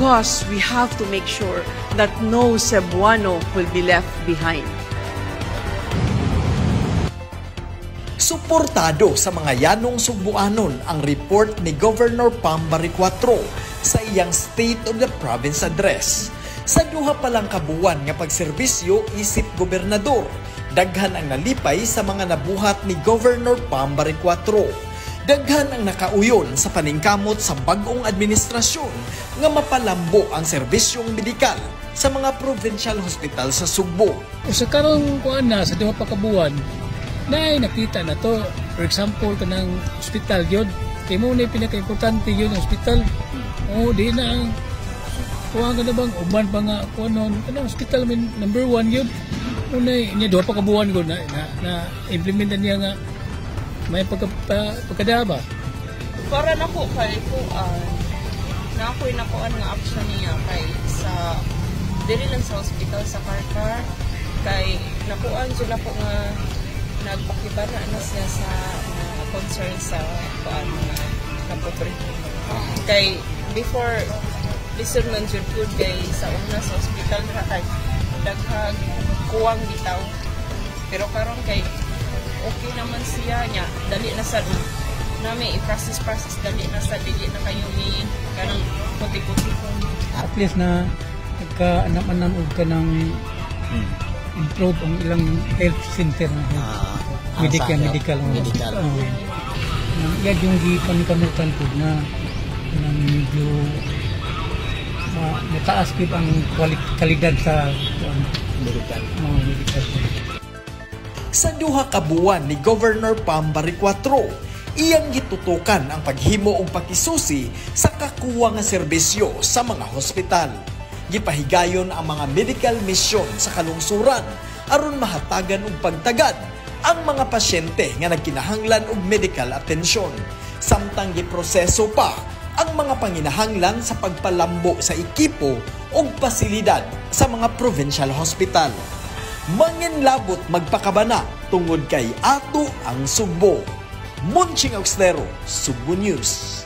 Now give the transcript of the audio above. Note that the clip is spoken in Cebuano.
Because we have to make sure that no Cebuano will be left behind. Suportado sa mga yanong Sugbuanon ang report ni Governor Pam Baricuatro sa iyang State of the Province Address. Sa duha pa lang kabuwan nga pagserbisyo isip gobernador, daghan ang nalipay sa mga nabuhat ni Governor Pam Baricuatro. Daghan ang nakauyon sa paningkamot sa bag-ong administrasyon nga mapalambo ang serbisyong medikal sa mga provincial hospital sa Sugbo. O sa karong kuan na sa duha pa ka buwan, naay nakita na to. For example, kanang hospital gyud. Kay mo na pinaka-importante yun ang hospital. O di na ang kuha ka na bang uban pa nga kuha nun. Kanang hospital min number 1 yun. Una niya duha pa ka buwan gyud na implementan niya nga may pagkadaba. Para nako kay kuan na ako'y nakuan nga action niya kay sa diri lang sa hospital sa Carcar kay nakuan jud nako nga nagpakibana na siya sa mga concern sa kuan mga kapobre. Kay before lisod man jud pud kay sa una sa hospital na kay daghang kuwang bitaw. Pero karon kay okay naman siya niya, dali na sa nami i-process process, dali na sa dili na kayo ni kanang kuti-kuti. At least na nagka-anam-anam og kanang improve ang ilang health center na medical medical Medical. Yan yung gipanikamutan ko na na medyo mataas gyud ang kalidad sa medical. Mga medical. Sa duha ka buwan ni Governor Pam Baricuatro, iyang gitutukan ang paghimo og pakisusi sa kakuwa nga serbisyo sa mga hospital. Gipahigayon ang mga medical mission sa kalungsuran aron mahatagan og pagtagad ang mga pasyente nga nagkinahanglan og medical attention. Samtang giproseso pa ang mga panginahanglan sa pagpalambo sa ekipo ug pasilidad sa mga provincial hospital. Manginlabot magpakabana tungod kay ato ang Sugbo. Monching Auxlero, Sugbo News.